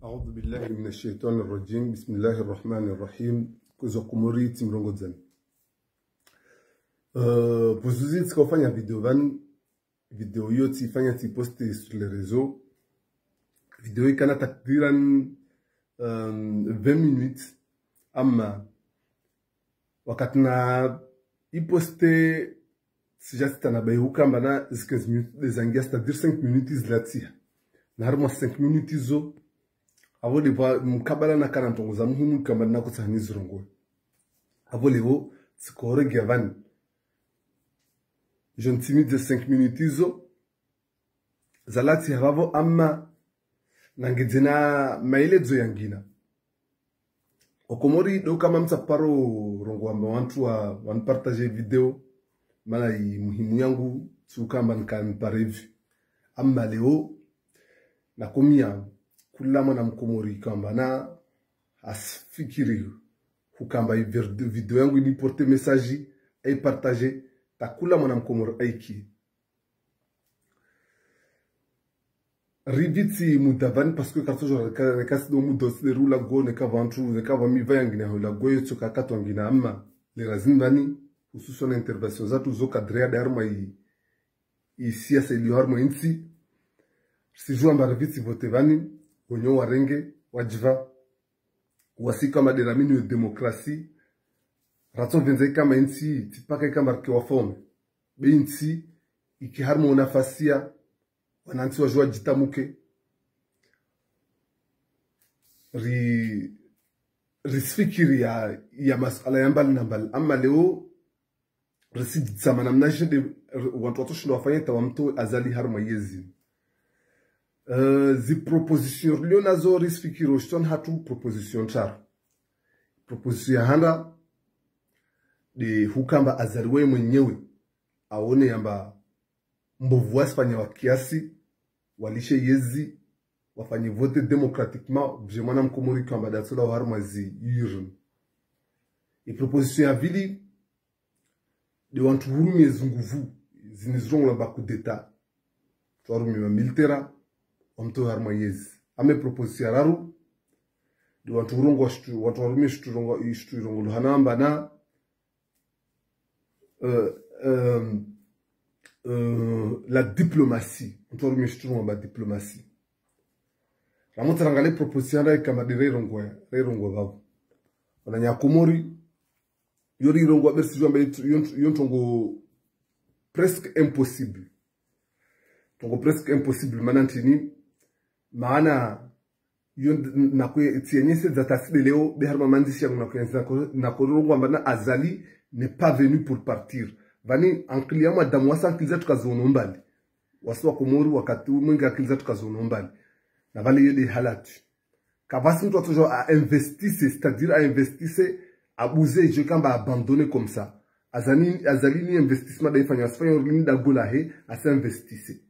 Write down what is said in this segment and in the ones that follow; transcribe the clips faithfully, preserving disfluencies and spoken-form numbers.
أعوذ بالله من الشيطان الرجيم. بسم الله الرحمن الرحيم. Kwezi wa Komori, tsimrongodzani. Euh, pvo zuzi tsika ufanya video pvanu, video iyo tsifanya tsiposte sur les réseaux. Video ikana takriban, euh, vingt minutes. Amma wakati na iposte, sija tsitanabahi hukamba na zi quinze minutes de zangia, c'est-à-dire cinq minutes zilatsiha. Na harimwa cinq minutes zo, apvo de pvwa mkabala nakana ntrongo za muhimu ikamba nakotsaha nizirongowe. Apvo leo, tsikoregea pvanu. Je ntimize cinq minutes zo, zalatsiha pvapvo, amma nangidze na maeledzo yangina. Wa Komori, do kama mtsaparo rongoa amba wantru wa, wanipartage video, mana i muhimu yangu, tsi ukamba nika nipare vue. Amma leo, nakomia kula mwana Mkomori kamba na asifikiri hukamba i ver-, video yangu iniporte message, aipartage, ta kula mwana Mkomori aiki. Ripvitsi muda pvanu, parce que kartsojo reka, reka tsi do muda tsi de rula go, neka pvantru, neka pvwa miva yangina hula go, yotsoka katwa ngina, amma le razini pvanu, hususwan intervention zatru zo cadré ya de harimwa i, i siasa ilio harimwa intsi. Sijua amba ripvitsi vote pvanu, wenyo warenge, wajiva, wasi kamba de ramini yo démocratie, ratsovendza ikamba intsi, tsipaka ikamba rike wafaume. Be intsi, iki harimwa unafasia, wanantsi wajua jitamuke. Ri, risifikiri ya, ya masuala ya mbali na mbali. Amma leo, risijitsama namna jende, r-, wantru watsoshindo wafanye ta wamtowe Azali harimwa yezi. Euh, zi proposition rilio nazo risifikiri oshitswani hatru proposition ntraru. Proposition ya handa, de hukamba Azali waye mwenyewe, aone yamba mbovu wasifanya wa kiasi, walishe yezi, wafanye vote démocratiquement, vije mwana Mkomori kamba datsola harimwa zi urne. I proposition ya pvili, de wantru hurumie zinguvu, zini zirongolwa amba coup d'État. Twarumie ma militaire, wamtowe harimwa yezi. Amma proposition ya raru, de wantru hurongoa shitru, wantru warumie shitru rongo, shitru irongolwa hana amba na, euh, euh, euh, la diplomatie. Wantru warumie shitru irongolwa amba diplomatie. Ramotsa rangale proposition ra ikamba de rairongoa, rairongoa pvapvo. Wananya Komori, yo rirongoa be risijua amba yo, yo, yo ntrongo presque impossible. Ntrongo presque impossible, mana ntrini, mana yo n-, nakwe, tsiyenyese za tasi de leo, be harimwa mandzishi yangu nakwe, nako, nako rongoa amba na Azali n'est pas venu pour partir. Pvanu, ankili ya mwanadamu wasi ankili zatru kaziono mbali. Wasi wa Komori wakati mwingi ankili zatru kaziono mbali. Na pvale yo de halatru. Kapvatsi mtru atsojo a investise, c'est-à-dire a investise, abuze, je kamba abandonne comme ça. Azali, Azali ni investissement da ifanya, asifanya rini da gola he, asi investise.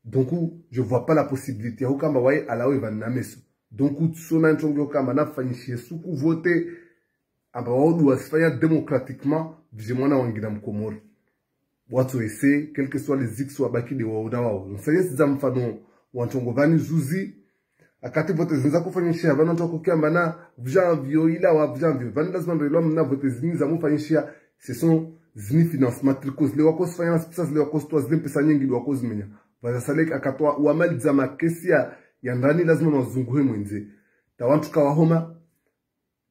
Donc, je vois pas la possibilité ya hukamba waye alawe pvanu na meso. Donc, tsona ntrongo kamba nafanyishe suku vote, amba wao de wasifanya démocratiquement, vije mwana wangina Mkomori. Watso ese, quel que soit les X wabaki de wao na wao. Nsanyesi za mfano, wa ntrongo pvanu zuzi, wakati vote zindza kufanyishiha, pvanu wantru wakokiamba na vijana vio ila wa vijana vio. Pvanu lazima ndo ilwa mna vote zini za mufanyishiha, ce sont zini financement tricot zile wakosifanya na zipesa zile wakositoa zile mpesa nyengi de wakozimenya. Pvaza salek akatwa wamalidza makesi ya, ya ndani lazima na wazunguhe mwendze. Ta wantru kawahoma,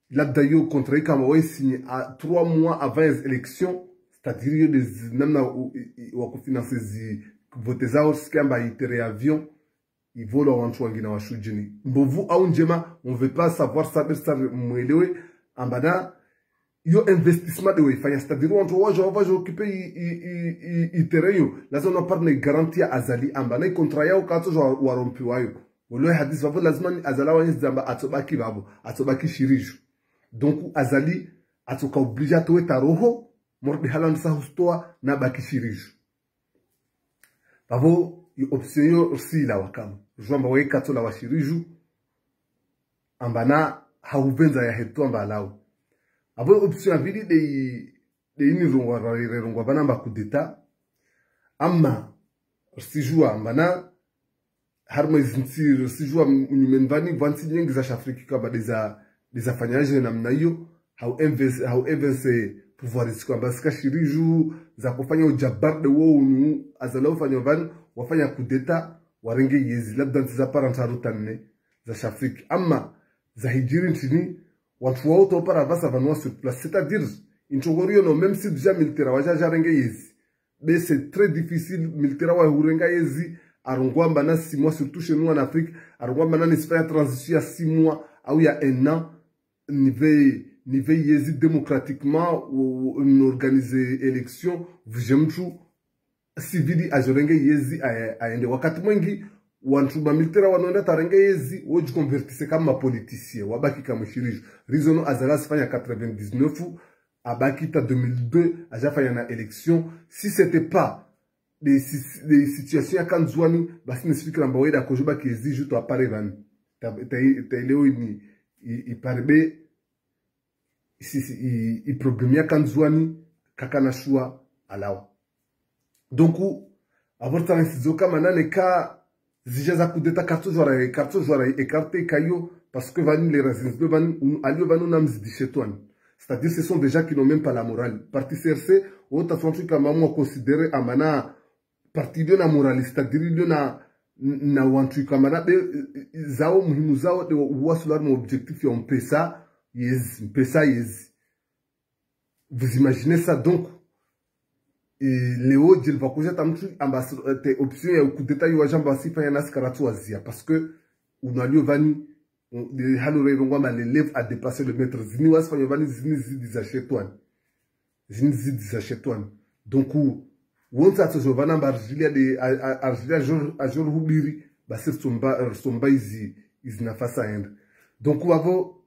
labda yo contrat ikamba waisigne à trois mois avant les élections, c'est-à-dire yo de zi-, namna u-, i-, i-, wakufinance zi vote zao, sikamba itere avion, ivolwa wantru wangina washujini. Mbovu au njema, on veut pas savoir, saber, saber, mwelewe, amba na, yo investissement de waifanya, c'est-à-dire wantru wajo, wajo occupé i, i, i, i, itere yo, lazima na parna garantie ya Azali amba, na i contrat yao katsojo wa, warompi wayo. Wolo hadisi pvapvo lazima ni Azali wanyesi zamba atsobaki pvapvo, atsobaki shiriju. Donc Azali atsoka obligé atowe ta roho, morde halandisa hustoa na baki shiriju. Pvapvo i option yo risilawa kamwe. Rujua amba waye katsola wa shiriju, amba na haupvendza ya hetu amba alawe. Apvo option ya pvili de i, de ini rongoa, ra-, re rongoa pvanu amba coup d'État. Amma, risijua amba na, Harumwa izi ntsi risijua mnyumeni vani, vwa ntsi nyengi za Shafrika kamba ndeza, ndeza fanya dje namna iyo, hau inverse, hau inverse pouvoir, isi kamba sika shiriju, za kufanya ujabar nde wo unu, Azali ufanya vani, wafanya kudeta, warenge yezi, labda ntsi za para ntraru tanu nne za Shafrika. Ama, za hijiri ntrini, wantru wao tso para vasa vanu wa sur place. C'est-à-dire, introngo riyo no, même si déjà militaire waja, waja renge yezi. Mais c'est très difficile, militaire wa hurenga yezi, arongoa amba na six mois, surtout chez nous en Afrique, arongoa amba na nisifanya transition ya six mois, au ya un an, nive, nive yezi démocratiquement, ou, ou, on organise élection, vuje mtru, civil ajo renge yezi, a-, aende. Wakati mwengi, wantru ma militaire wanoenda ta renge yezi, woji convertise kama politicien, wabaki kama shiriju. Rizo no Azali asifanya quatre-vingt-dix-neuf, abaki ta deux mille deux, aja fanya na élection. Si c'était pas des si-, des situations ya ka Ndzuani, basi nisifikira amba weda kojo baki yezi ju tso apare vani. Ta, ta, ta ileo ini, i, i pare be, si, si, i, i problème ya ka Ndzuani, kakana shua alawa. Donc, avorta nisidzo kama nane ka zija za kudeta kartso jwara, kartso jwara écarté kayo, parce que vani le razins de vani, un, alio vani na mzidi shetwani. C'est-à-dire, ce sont des gens qui n'ont même pas la morale. Parti C R C, wota son truc kama mwa considérer amba na parti ilio na morale, c'est-à-dire ilio na, na wantru kama na be, zao muhimu zao, nde wa, wa sular mo objectif ya mpesa, yezi, mpesa, yezi. Vous imaginez ça donc? Et Léo, je le vois que j'ai tant amba, euh, te option ya kudeta yo wajamba si fanya nasi karatsu wazia. Parce que, unalio vani, on, de halo re rongoa amba l'élève a dépassé le maître. Zini wasi fanya vani, zini zidi za shetwani. Zini zidi za shetwani. Donc, u, wonsa atso jovana amba arjilia de, a, a, arjilia jor, a jor hubiri, basi rsomba, rsomba izi, izi nafasi aende. Donc, wavo,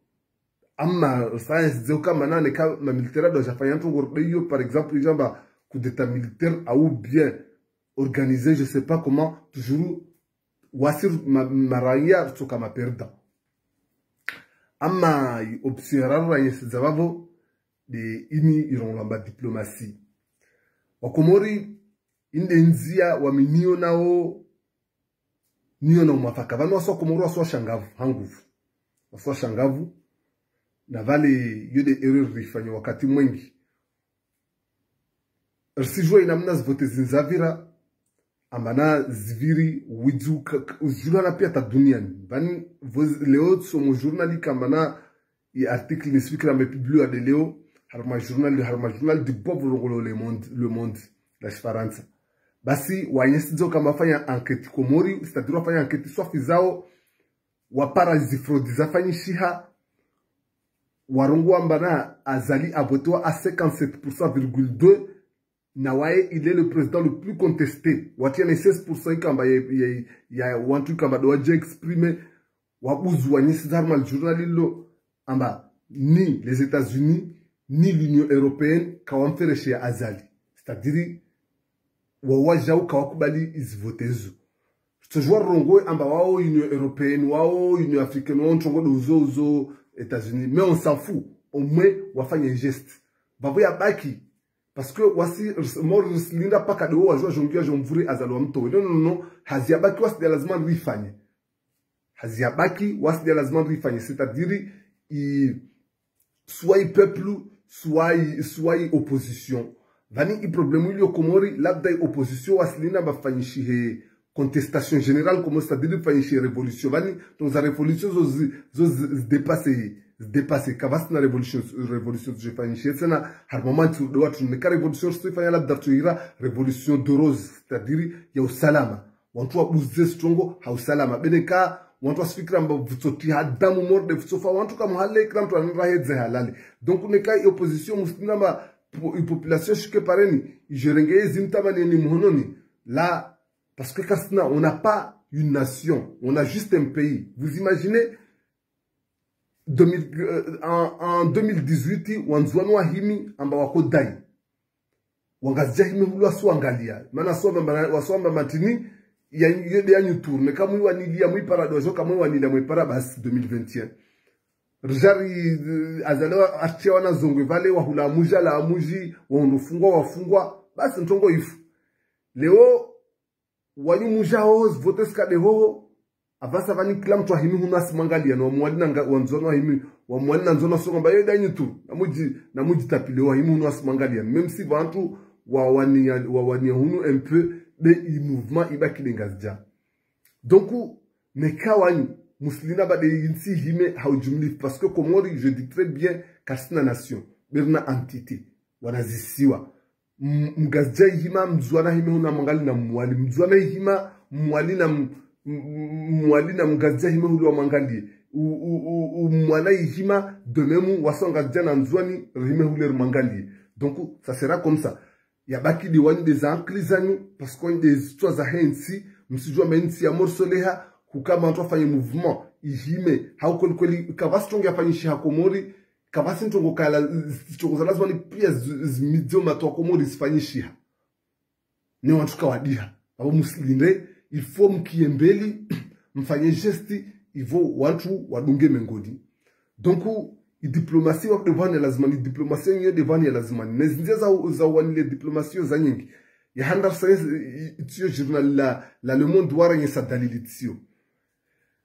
ama science dzeo kama nane ka ma militaire ndo jafanya ntrongo nde iyo, par exemple, jamba coup d'état militaire, ou bien organisé, je sais pas comment, toujours, wasi ma, maraya, tsoka ma perdant. Ama i option ya raru ranyeseza vavo, nde ini irongoa amba diplomatie. Wakomori, inde ndzia waminio nao, nio na umafaka. Vanu wasi wa Komoro wasi washangavu, ha nguvu. Wasi washangavu, na vale yo nde erreur rifanya wakati mwengi. Risijua inamna zivote zini zavira, amba na ziviri, widzu, ka, ka, ujulana pia ta duniani. Vani, voz, leo tsomo journal kamba na i article nisifikira me publié nde leo, harumwa journal, harumwa journal du pauvre rongolo Le Monde, Le Monde, la Shifarantsa. Basi, wanyesidzo kama fanya enquête Komori, c'est-à-dire wafanya enquête swafi zao, wapara zi fraude zafanyishiha, warongoa amba na Azali avotewa à cinquante-sept pour cent virgule deux, na waye, il est le président le plus contesté. Watia na seize pour cent ikamba ya, ya, ya wantru ikamba ndo waja exprimer, wabuzu wanyesiza harumwa le journal lilo, amba ni les États-Unis, ni l'Union européenne, kawamfereshe ya Azali. C'est-à-dire, wao wajau kawakubali izi vote zo. Tsojua rongoe amba wao Union européenne, wao Union africaine, wao ntrongo nde uzo uzo États-Unis. Mais on s'en fout. Au moins, wafanya geste. Vavo yabaki. Parce que wasi, rs-, mori risilinda paka nde wo wajua jongia jomvure Azali wamtowe. Non, non, non. Hazi yabaki wasi ndia lazima rifanye. Hazi yabaki, wasi ndia lazima rifanye. C'est-à-dire, i, soit i peuple, soit i, soit i opposition. Vani i problème ilio Komori, labda i opposition wasilinda amba fanyishihe contestation générale, comme c'est-à-dire fanyishihe révolution. Vani, donc za révolution zo zi, zo zi, zi dépassé, zi dépassé. Kavasina révolution, révolution zo fanyishihe tsena, harumwa ntsi nde wantru, neka révolution zo ifanya labda tsohira révolution de rose, c'est-à-dire ya usalama. Wantru wabuze zitrongo ha usalama. Be neka, wantru wasifikira amba vutso tiha damu mori nde vutsofa wantru kamuhale kila mntru anira hedze halale. Donc neka i opposition musilinda amba po-, i population shuke pareni, ijerenge yezi mtamani ni muhononi. Là, parce que kasina, on n'a pas une nation, on a juste un pays. Vous imaginez, deux mille, euh, en, en deux mille dix-huit, wandzuwani wahimi amba wako dai. Wangazidja hime hulu wasuangalia. Mana wasuamba ma-, wasuamba matini, ya, yo nde yanyu tour. Neka mwiwanilia mwipara dojo, ka mwiwanilia mwipara basi deux mille vingt et un. Rijari, eh, Azali wa, atia wana zongwe vale, wahula muja la muji, wahundru fungwa, wafungwa. Basi ntrongo ifu. Leo, wanyu muja hoho, zivote zika nde hoho, Apvasa pvani kila mutru ahimi hunu asimwangalia, na wa Mwali na nga-, wa Ndzuani wahimi, wa Mwali na Ndzuani wasonga mba yo danyi tu, na mudji, na mudji tapile wahimi hunu asimwangalia. Même si wantru wawania, wawania hunu un peu, be i mouvement ibaki de Ngazidja. Donc, neka wanyi, musilina ba de intsi ihime ha ujumlifu, parce que Komori, je dis très bien, karisina nation, be rina entité, wana zisiwa. M-, Mngazidja ihima, Mndzuani ahime hunu amwangalie na Mwali. Mndzuani ihima, Mwali na m-, m-, Mwali na Mngazidja ahime hule wamwangalie. U, u, u, u, Mwali ihima, de même, wasi wa Ngazidja na Ndzuani, rihime hule rimwangalie. Donc, ça sera comme ça. Yabaki de wanyi de za ankili zanyu, parce que wanyi de zitswa za hentsi, msijua amba intsi ya morsoleha, hukama wantru wafanye mouvement, ihime, hau kweli kweli, kapvatsi trongo yafanyishiha Komori, kapvatsi ntrongo kala, ntrongo za lazima ni pia zi-, zimidzo matso wa Komori zifanyishiha. Ne wantru kawadiha. Apvo musilinde, il faut mkie mbeli, mfanye geste, ivo wantru wadunge mengoni. Donc, i diplomatie wa de wanyi lazima ni, diplomatie yenye de wanyi lazima ni. Ne zindzia za, za wanile diplomatie za nyingi. Ya handa sa, i, i, tsiyo journal la, la Le Monde wara nye sa dalili tsiyo.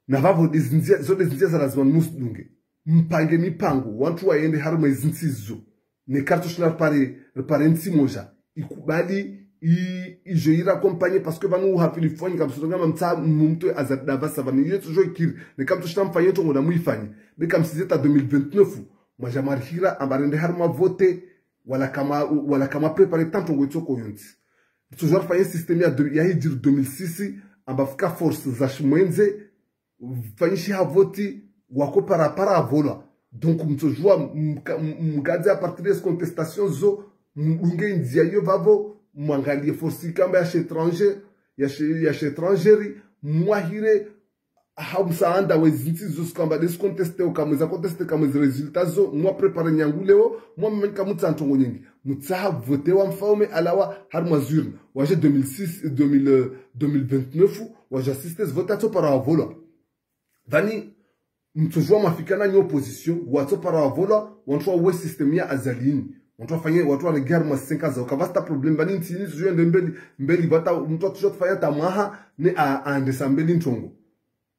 Na vavo de zindzia, zo de zindzia za lazima ni musidunge. Mpange mipango, wantru wayende harumwa izintsi zo. Ne karitso shinda ripare, ripare ntsi moja. Ikubali, i, ijo ira accompagner, parce que pvanu uhafili foni, kamsonga mamtsa mumtwe Azali dava sa pvani. Iyo tsojo ikiri, ne karitso shinda mfanye ntrongo na muifanye. Be kamsize ta deux mille vingt-neuf, mwaja marihira, amba rende harumwa vote, wala kama, wala kama préparer ta ntrongo itsoko yontsi. Tsojo rifanye système ya de, ya hijiri deux mille six, amba fika force za shimwendze, fanyishiha voti, wako para para avolwa. Donc, mtsojua mka-, m-, mgadze à partir des contestations zo, mdunge ndzia yo vavo, mwangalie force ikamba ya chez étranger, ya chez, ya chez étrangeri, mwahire, ha msaanda we zintsi zo sikamba des contesté, o kamwe za contesté, kamwe zi résultats zo, mwa préparer nyangu leo, mwa mmenka mutsa ntrongo nyengi. Mutsaha vote wa mfaume alawa, harumwa zurne. Waje deux mille six, deux mille, euh, deux mille vingt-neuf, waje assisté vote atso para avolwa. Vani, mtsojua mafikana nyi opposition, watso para wavolwa, wantru wawe système ya Azali ini. Wantru wafanye, wantru warege harumwa cinq ans zao. Kapvatsi ta problème, vani ntsi ini tsojo ende mbeli, mbeli vata, mtru atsojua tufanya ta mwaha, ne a, aendesa mbeli ntrongo.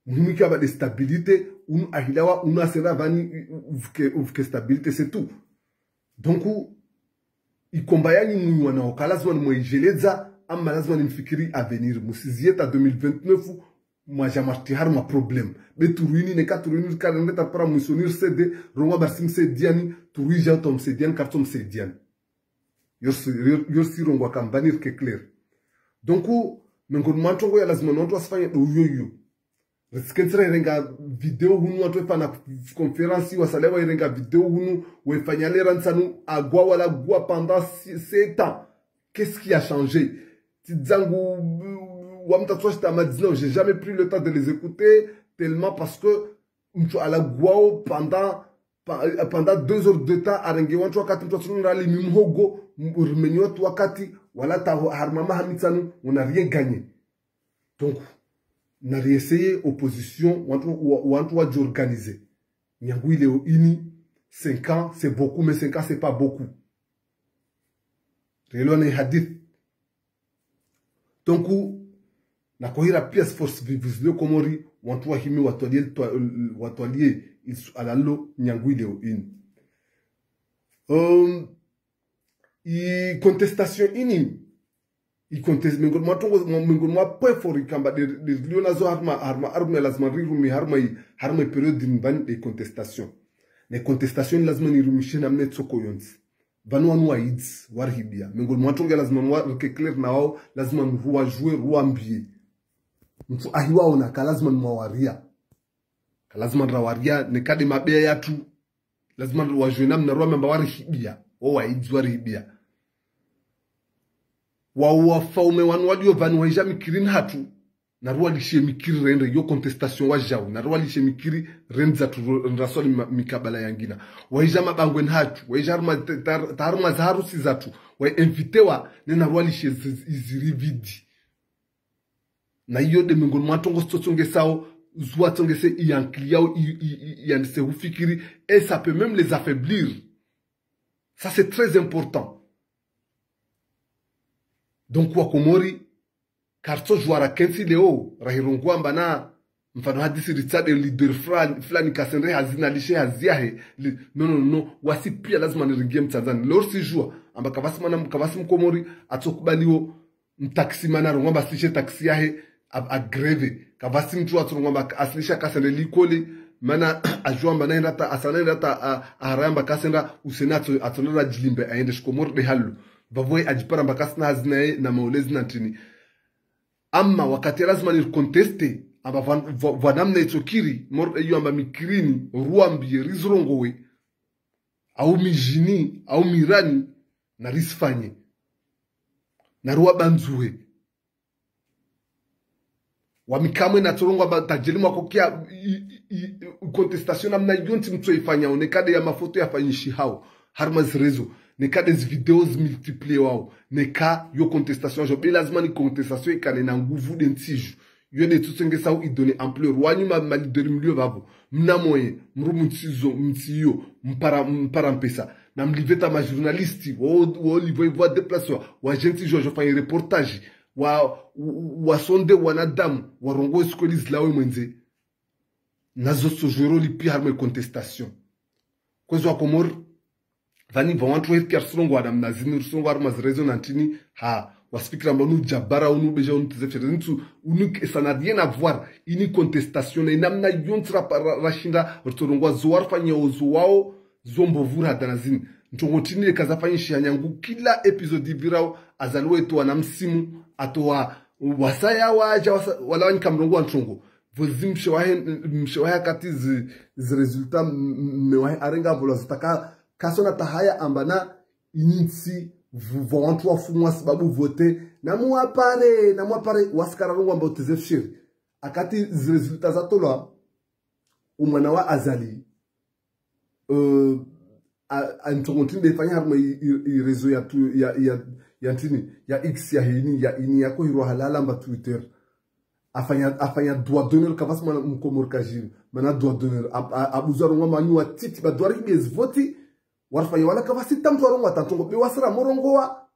Muhimu ikaba de stabilité, unu ahilawa, unu asera vani, u-, u-, uvuke, uvuke stabilité, c'est tout. Donc, i combat yanyu mwiwa nao, ka lazima ni mwayijeledza, ama lazima ni mfikiri avenir. Musizie ta deux mille vingt-neuf, mwaja marti harumwa problème. Be turuini, neka turuini, ka nende ta para mwisoni risede, rongwa barsi msediani, turuija uto msediani, karitso msediani. Yo si, yo, yo si rongwa kamba ni rike clair. Donc, mengoni mwa ntrongo ya lazima no wantru wasifanye do yo yo. Risikentsi ra irenga video hunu, wantru wefanya conférence, wasalewa irenga video hunu, wefanya lera ntsanu, agwa wala gwa pendant si-, sept ans. Qu'est-ce qui a changé ? Tsi zangu, wa mtatu wa shita madzina, j'ai jamais pris le temps de les écouter, tellement parce que mtru alagwao pendant, pa-, pendant deux heures de temps, arenge wantru wakati, mtru atsunura limi mhogo, m-, rimenye wantru wakati, wala ta ho-, harumwa maha mitsanu, on n'a rien gagné. Donc, na riessayer opposition, wantru, wa-, wantru waji organiser. Nyangu ileo ini, cinq ans, c'est beaucoup, mais cinq ans, c'est pas beaucoup. Relo ne hadith. Donc, nakohira pia force vives le Komori, wantru wahimi watwalie, twa-, watwalie, il su-, alalo, nyangu ileo ini. Euh, i contestation ini, i contest-, mengoni mwa ntrongo, mengoni mwa point fort ikamba de, de, lio nazo harumwa, harumwa, harumwa lazima rirumi, harumwa i, harumwa i période mbani de contestation. Ne contestation lazima nirumishe namna itsoko yontsi. Vanu wanu waidzi, warihibia. Mengoni mwa ntrongo ya lazima nwa rike clair na wao, lazima nruwajue, ruwambie. Mtru ahiwaona, ka lazima nwawaria. Ka lazima nrawaria, neka de mabea yatru. Lazima nruwajue namna ruwame amba warihibia. Wo waidzi warihibia. Wa, wafaume wanu walio vani waija mikiri ni hatru. Naruwalishe mikiri rendre yo contestation wajao, naruwalishe mikiri rendza tu ro-, ndraswali ma-, mikabala yangina. Waija mabangwe ni hatru, waija harumwa ta-, ta-, ta harumwa za harusi zatru, wa invité wa, ne naruwalishe zi-, iziri vidi. Na iyo de mengoni mwa ntrongo zitsotsongesao, zuwatsongese i ankili yao, i, i, i, yandise hufikiri, et ça peut même les affaiblir. Ça, c'est très important. Donc, wa Komori, karitsojua rakentsi leo, rahirongoa amba na, Mfano hadisi ritsahe leader fulani, fulani kasende hazi na lishe hazi yahe. Li- Non, non, non. Wasi pia lazima niringie mtsandzani. Leo risijua, amba kavasi mwana, kavasi mkomori, atsokubaliwo mtaxi mana arongoa amba asilishe taxi yahe a, a grève. Kavasi mtru atsorongoa amba asilisha kasende likoli, mana ajua amba naenda ta, asana naenda ta, a, aharaya amba kasenda usena atso, atsonera jilimbe, aende shikomori de halo. Vavo ye ajipara amba kasina hazi naye na maulezi na ntrini. Ama wakati ya lazima niriconteste, amba vwa, vwa, vwa namna itsokiri, mor, iyo amba mikirini, ruambie, rizirongowe, au mijini, au mirani, na risifanye. Na ruwabandzuhe. Wami kamwe natsorongoa amba tajeli mwakokia i, i, i, contestation namna yontsi mtsoifanya, onekade ya mafoto yafanyishihao harumwa zirezo, nekade zivideo zimultipliewao, neka yo contestation jo, be lazima ni contestation ikane na nguvu de ntsiju. Yo de tsutsengesa u idonner ampleur. Wanyu ma, ma leader mlio vavo, mna moyen, mrumu ntsizo, ntsiyo, mpara, mpara mpesa. Na mliveta ma journaliste, wo, wo livo ivo déplacer, wa jentsi jo, jo fanye reportage, wa, wa, wasonde wanadamu, warongoe sikweli zilawe mwendze. Nazo tsojwero lipi harumwa contestation. Kwezi wa Komori, vani va wantru weheri kia risirongoa namna zini, risirongoa harumwa zirezo na ntrini, ha, wasifikira amba unu jabara, unu beja, unu tezefere, ntsu, unu, ça n'a rien à voir, ini contestation, na inamna yontsi ra, ra, rashinda, ritsorongoa zo warifanya ozo wao, zo mbovu ra hadana zini. Ntrongo ntrini leka zafanyishiha nyangu, kila épisode ivirao, Azali wetu wana msimu, atoa, wasaya waja, wasa, wala wanyika mrongo wa ntrongo. Vozi mshe wahe, mshe wahe akati zi, zi résultat m, m, mme wahe arenga vo lazotaka, kasona tahaya amba na initsi, vo, vo wantru wafumwa sababu vote, na muwapare, na muwapare, wasikara rongoa amba uteze fshiri. Akati zi résultat zatolwa, umwana wa Azali, euh, a, a ntrongo ntrini de fanya harumwa i, i, i réseau ya tu, ya, ya, ya ntrini, ya X ya hini, ya ini, ya kohirwa halala amba Twitter. Afanya, afanya droit d'honneur kavasi mwana mkomori kajini. Mana droit d'honneur, ab, a, abuza rongoa manyu wa titi, ba dwari bezi voti, warifanya wala kavasi tamtu warongoa ta ntrongo, be wasira morongoa.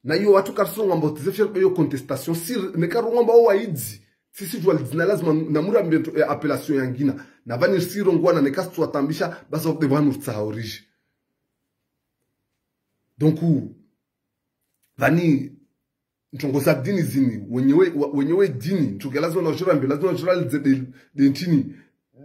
Na iyo wantru karisirongoa amba uteze fshiri be iyo contestation, si, neka rongoa amba owaidzi. Sisi jua lidzina lazima na mura mbento, eh, appellation yangina. Na vani risirongoa na neka situwatambisha, basi wapde vanu ritsaha oriji. Donc, vani ntrongo za dini zini, wenyewe, wa, wenyewe dini, ntrongo lazima na ujura mbe, lazima ujura lidze de, de ntrini,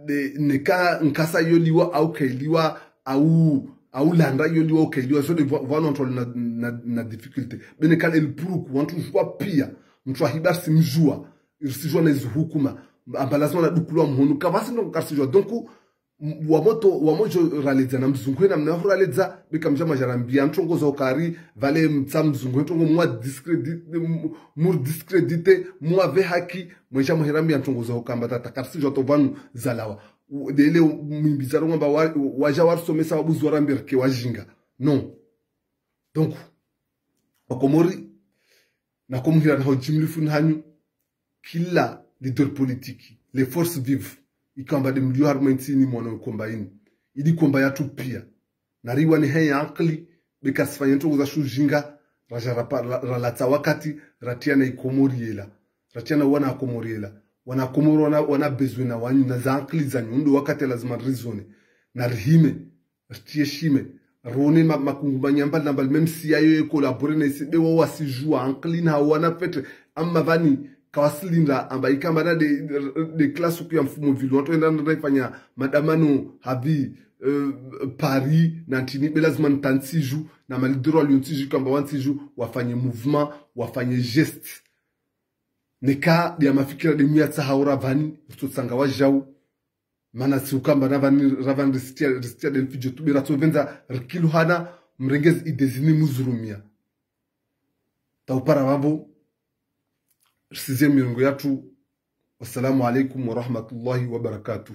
de, neka nkasa yoliwa au kailiwa, au, au landa yoliwa au kailiwa, zo de va, vanu wantru na, na, na difficulté. Be neka le pruku, wantru jua pia, mtru ahiba risimjua, risijua na izi hukuma, amba lazima na dukulwa mhono, kavasi ntrongo karisijua. Donc, m, wamoto, wamojo raledza na mzungu, na mna raledza, be kamja majarambia, ntrongo za ukari, vale mtsa mzungu, ntrongo mwa discrédit, m, mur discrédité, mwa ve haki, mweja muherambia ntrongo za ukamba tata, karisijua to vanu zalawa. U, dele mwimbiza rongoa amba wa, waja warisomesa wabuzi warambia rike wajinga. Non. Donc, Wakomori, na komuhira na ho jimlifu nhanyu, kila leader politique, les forces vives, ikamba de mlio harumwa intsini mwana komba ini. Ili komba yatru pia. Na riwa ni henya ankili, be karisifanya ntrongo za shujinga, raja rapa, ra, ralatsa wakati, ratia na ikomori yela. Ratia na wana Komori yela. Wana Komori wana, wana besoin na wanyu, na za ankili zanyu, ndo wakati lazima rizone. Na rihime, ritie shime, rone ma, makungu manyamba namba, même si yayo ye collaborer na isi, be wao wasijua, ankili na wana fetre, ama vani, kawasilinda, amba ikamba na de, de classe ku ya mfumo vilu, wantru enda na ifanya madamano havi, euh, Paris, na ntrini, be lazima nta ntsiju, na ma leader walio ntsiju, kamba wa ntsiju, wafanye mouvement, wafanye geste. Neka, de ya mafikira de muyatsaha ora vani, rutsotsanga wajau, mana si ukamba na vani, ra vani risitia, risitia de mfijo tu, be ratsovendza, rikiluhana, mrenge zi idées zini muzirumia. Ta upara vavo, risize mirongo yatru. Wassalamu alaikum warahmatullahi wabarakatuh.